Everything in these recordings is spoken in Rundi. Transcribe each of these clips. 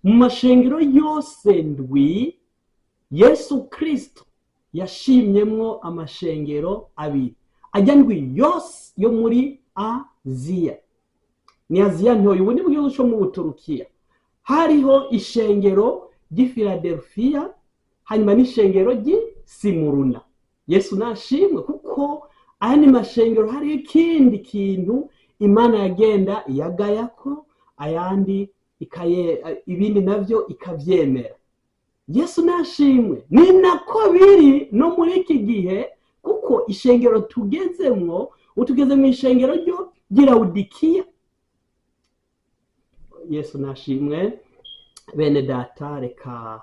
Mu mashengero yose ndwi, Yesu Kristo yashimyemwo amashengero abiri ajya ndwi yose yo muri Aziya. Ni Aziya Ntoya, ubu ni mu gihugu cyo mu Buturukiya. Hariho ishengero ry'i Filadelfiya, hanyuma n'ishengero ry'i Simuruna. Yesu nashimwe, kuko aya ni mashengero hariho ikindi kintu Imana yagenda iyagayako, ayandi ibindi navyo ikavyemera. Yesu nashimwe. Ni nako biri no muri iki gihe, kuko ishengero tugezemwo, utugeze mu ishengero ryo ry'Irawudikiya. Yesu nashimwe. Bene data, reka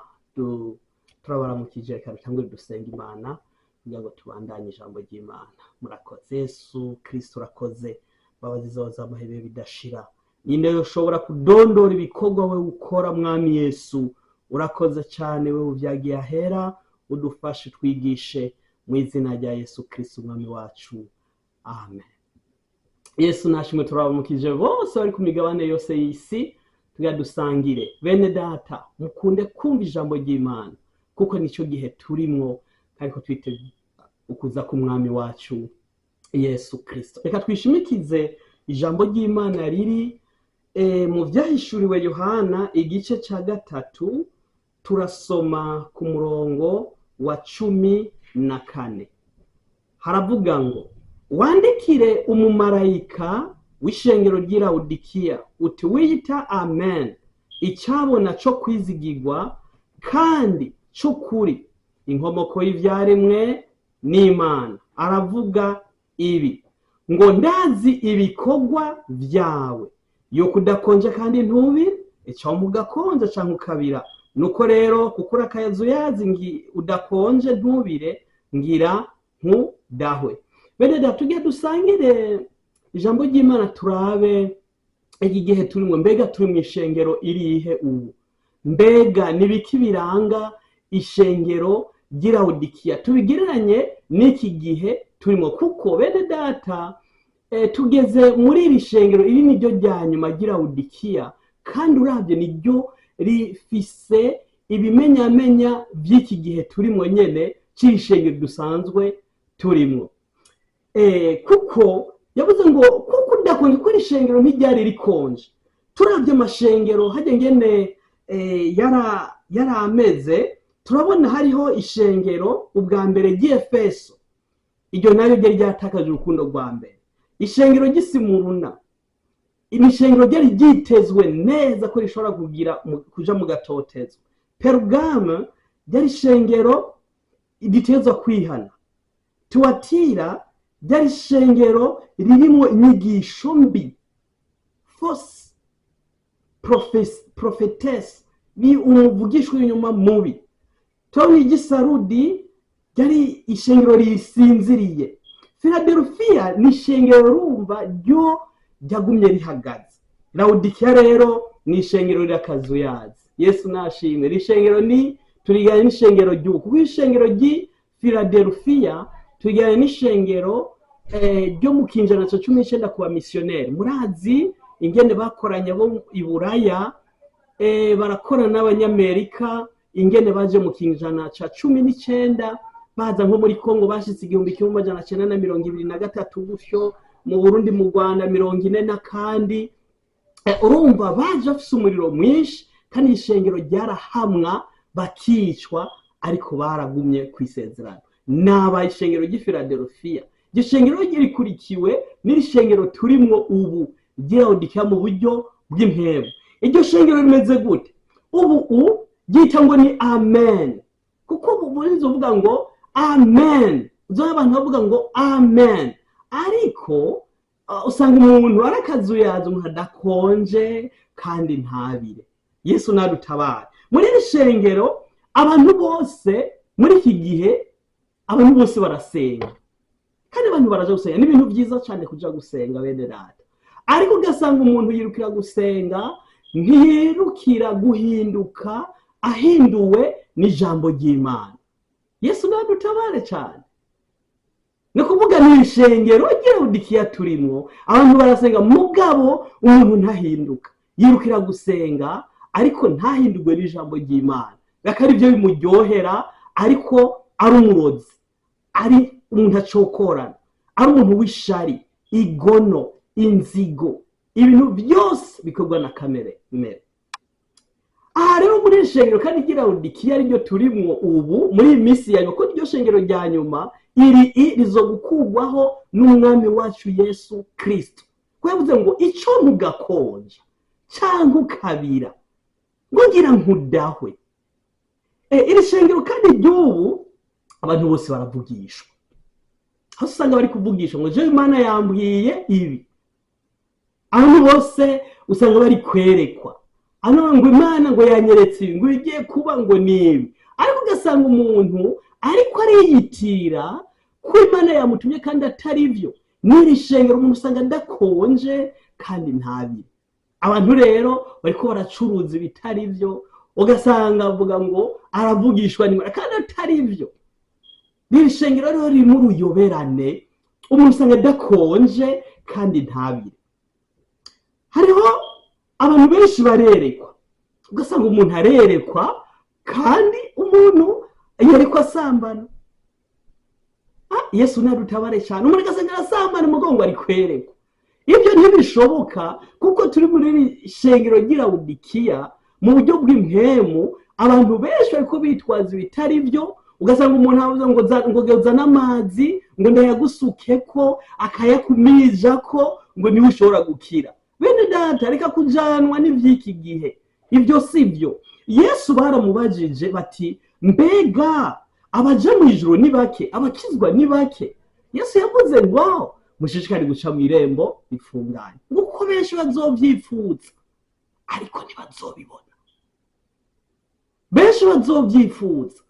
turabaramukije. Reka dutangure dusenga Imana kugira ngo tubandanye ijambo ry'Imana. Murakoze Yesu Kristo, urakoze. Mbabazi zoza amahebe bidashira, ninde ushobora kudondora ibikorwa we ukora? Mwami Yesu, urakoze cyane. We ubyagiye ahera, udufashe, twigishe, mu izina rya Yesu Kristo Umwami wacu, amen. Yesu nashimwe. Turabamukije bose bari ku migabane yose y'isi. Tugira dusangire. Bene data, mukunde kumva ijambo ry'Imana, kuko nicyo gihe turimwo, ariko twite ukuza k'Umwami wacu Yesu Kristo. Reka twishimikize ijambo ry'Imana riri mu Byahishuriwe Yohana, igice cya 3, turasoma ku murongo wa 14. Haravuga ngo: "Wandikire umumarayika w'ishengero ry'Irawudikiya uti: wiyita Amen, icyabona cyo kwizigirwa kandi cy'ukuri, inkomoko y'ibyaremwe n'Imana, aravuga ibi ngo: Ndazi ibikorwa byawe, yuko udakonje kandi ntubire. Icyo mugakonja cyangwa ukabira. Nuko rero, kuko uri akayazuyazi ngi udakonje ntubire, ngira nkudahwe." Bene data, tujye dusangire ijambo ry'Imana, turabe iki gihe turimo. Mbega turi mu ishengero irihe ubu? Mbega ni biki biranga ishengero ry'Irawudikiya, tubigereranye n'iki gihe turimo? Kuko bene data, tugeze muri iri shengero, iri ni ryo rya nyuma ry'Irawudikiya, kandi urabye niryo rifise ibimenyamenya by'iki gihe turimo nyene, cy'iri shengero dusanzwe turimo. Kuko yavuze ngo kuko udakonje, kuko iri shengero ntiryari rikonje. Turabye amashengero hajya ngene yari ameze, turabona hariho ishengero ubwa mbere ry'Efeso, iryo nayo ryari ryatakaje urukundo rwa mbere. Ishengero ry'Isimuruna ni ishengero ryari ryitezwe neza ko rishobora kugira kuja mu gatotezo. Perugame ryari ishengero ritezwa kwihana. Tuwatira ryari ishengero ririmo inyigisho mbi, fausse prophétesse, bi umuvugishwa w'inyuma mubi. Turabona igisarudi ryari ishengero risinziriye. Filadelfiya ni ishengero rumva ryo ryagumye rihagaze. Lawudikiya rero ni ishengero ry'akazuyazi. Yesu nashimwe. Iri shengero ni turiganye n'ishengero ry'ubu, kuko ishengero ry'i Filadelfiya turiganye n'ishengero ryo mu kinjana cya 19 ku bamisiyoneri. Murazi ingene bakoranye bo i Buraya, barakora n'Abanyamerika, ingene baje mu kinjana ca 19, baza nko muri Kongo bashitse 1923 gutyo, mu Burundi, mu Rwanda 40 na kandi. Urumva baje bafise umuriro mwinshi, kandi ishengero ryarahamwa, bakicwa, ariko baragumye ku isezerano. Naba ishengero ry'i Filadelfiya. Iryo shengero rikurikiwe n'iri shengero turimwo ubu ry'Irawudikiya mu buryo bw'impemu. Iryo shengero rimeze gute ubu? Ryita ngo ni Amen, kuko ubu urinze uvuga ngo amen, uzabona abantu bavuga ngo amen, ariko usanga umuntu arakazuyaza, umuntu adakonje kandi ntabire. Yesu nadutabare. Muri iri shengero abantu bose, muri iki gihe abantu bose barasenga, kandi abantu baraja gusenga. Ni ibintu byiza cyane kuja gusenga, bene data, ariko ugasanga umuntu yirukira gusenga, ntiyirukira guhinduka ahinduwe n'ijambo ry'Imana. Yesu nadutabare cyane. Ni ukuvuga ni ishengero ry'Irawudikiya turimwo. Abantu barasenga, mugabo umuntu ntahinduka, yirukira gusenga. Ariko ntahindurwe n'ijambo ry'Imana, reka ari byo bimuryohera, ariko ari umurozi, ari umuntu acokorana, ari umuntu w'ishari, igono, inzigo, ibintu byose bikorwa na kamere mere. Aha rero muri iri shengero kandi ry'i Lawodikiya, ariryo turimwo ubu muri iyi minsi ya nyuma, ko iryo shengero rya nyuma iri rizo gukurwaho n'Umwami wacu Yesu Kirisito, ko yavuze ngo icyo ntugakonja cyangwa ukabira, ngo ngira nkudahwe. Iri shengero kandi ry'ubu abantu bose baravugishwa, aho usanga bari kuvugisha ngo jewe Imana yambwiye ibi. Abantu bose usanga bari kwerekwa ano, ngo Imana ngo yanyeretse ibi, ngo ibigiye kuba ngo ni ibi, ariko ugasanga umuntu ariko ariyitirira ko Imana yamutumye kandi atari byo. N'iri shengero umuntu usanga adakonje kandi ntabire. Abantu rero bariko baracuruza ibitari byo, ugasanga avuga ngo aravugishwa n'Imana kandi atari byo. N'iri shengero rero ririmo uruyoberane, umuntu usanga adakonje kandi ntabire. Hariho abantu benshi barerekwa, ugasanga umuntu arerekwa kandi umuntu yerekwa asambana. Ah, Yesu nadutabare cyane. Umuntu agasanga arasambana umugongo ari kwerekwa. Ibyo ntibishoboka, kuko turi muri iri shengero ry'i Lawodikiya mu buryo bw'impwemu. Abantu benshi bariko bitwaza ibitari byo, ugasanga umuntu avuze ngo ngo zana amazi ngo ndayagusukeko, akayakumijako ngo niwe ushobora gukira. Bene data, reka kujanwa n'ivy'iki gihe, ibyo si byo. Yesu baramubajije bati: "Mbega abaja mu ijuru ni bake? Abakizwa ni bake?" Yesu yavuze ngo mushishikare guca mu irembo rifunganye, nguko benshi bazovyipfuza ariko ntibazobibona. Benshi bazovyifuza.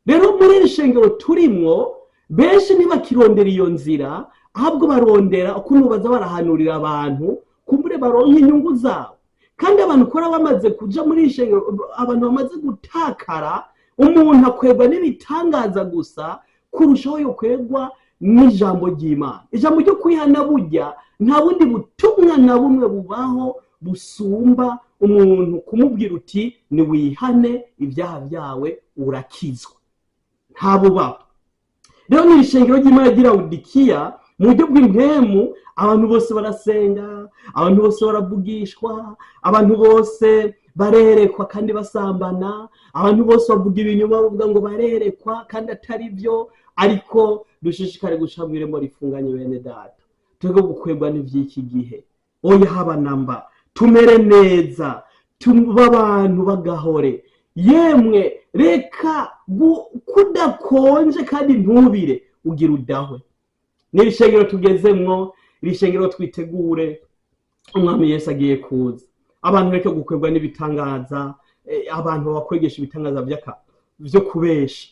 Rero muri iri shengero turimwo, benshi ntibakirondera iyo nzira, ahubwo barondera ukuntu baza barahanurira abantu, kumbure baronka inyungu zabo. Kandi abantu kora bamaze kuja muri iri shengero, abantu bamaze gutakara. Umuntu akwegwa n'ibitangaza gusa kurushaho yokwegwa n'ijambo ry'Imana, ijambo ryo kwihana. Burya nta bundi butumwa na bumwe bubaho busumba umuntu kumubwira uti: "Niwihane ibyaha byawe urakizwa." Nta bubaho. Rero ni ishengero ry'Imana ry'i Lawodikiya mu buryo bw'impwemu. Abantu bose barasenga, abantu bose baravugishwa, abantu bose barerekwa kandi basambana, abantu bose bavuga ibinyoma, bavuga ngo barerekwa kandi atari byo. Ariko dushishikare guca mu irembo rifunganye, bene data. Twebwe gukwegwa n'ivy'iki gihe, oya, haba namba. Tumere neza, tube abantu bagahore. Yemwe, reka kudakonje kandi ntubire, ugira udahwe. N'iri shengero tugezemwo, iri shengero twitegure, Umwami Yesu agiye kuza. Abantu reke gukwegwa n'ibitangaza, abantu babakwegesha ibitangaza vyo kubesha.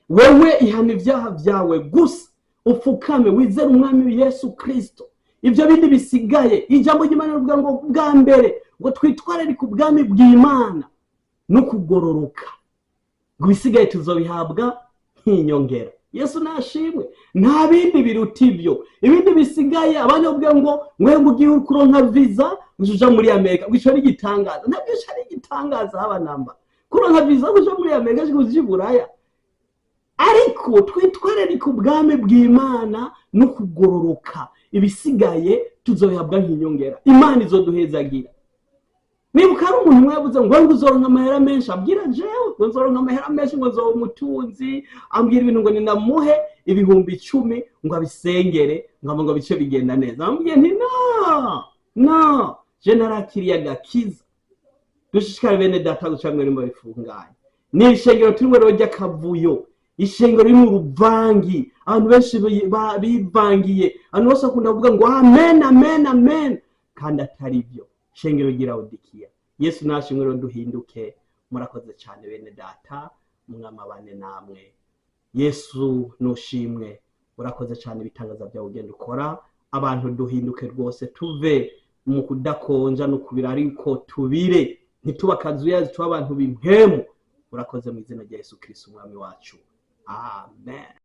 Wewe ihana ibyaha byawe gusa, upfukame wizere Umwami Yesu Kristo. Ibyo bindi bisigaye, ijambo ry'Imana rivuga ngo bwa mbere ngo twitwararike ubwami bw'Imana no kugororoka, ngo ibisigaye tuzobihabwa nk'inyongera. Yesu nashimwe. Nta bindi biruta ibyo. Ibindi bisigaye, abandi bavuga ngo mwe ngo ugiye kuronka visa ngo uja muri Amerika, ngo ico ari igitangaza. Ntabwo ico ari igitangaza, haba namba. Kuronka visa ngo uja muri Amerika, ngo uja i Buraya. Ariko twitwararike ubwami bw'Imana no kugororoka, ibisigaye tuzobihabwa nk'inyongera. Imana izoduhezagira. Nibuka hari umuntu umwe yavuze ngo uzoronka amahera menshi, abwira jewe ngo nzoronka amahera menshi, ngo nzoba umutunzi, ambwira ibintu ngo ninamuhe 10,000 ngo abisengere, ngo bice bigenda neza. Ambwiye nti: "No, no, je narakiriye agakiza." Dushishikare, bene data, guca mw'irembo rifunganye. Ni ishengero turimo rero ry'akavuyo, ishengero ririmo uruvangi, abantu benshi bivangiye, abantu bose bakunda kuvuga ngo amen, amen, amen, kandi atari byo. Shengero ry'i Lawodikiya. Yesu nashimwe. Rero duhinduke. Murakoze cyane, bene data. Mwamabane namwe. Yesu nushimwe, urakoze cyane ibitangaza byawe ugenda ukora. Abantu duhinduke rwose, tuve mu kudakonja no kubira, ariko tubire, ntituba akazuyazi, tuba abantu b'impwemu. Urakoze mu izina rya Yesu Kristo Umwami wacu, amen.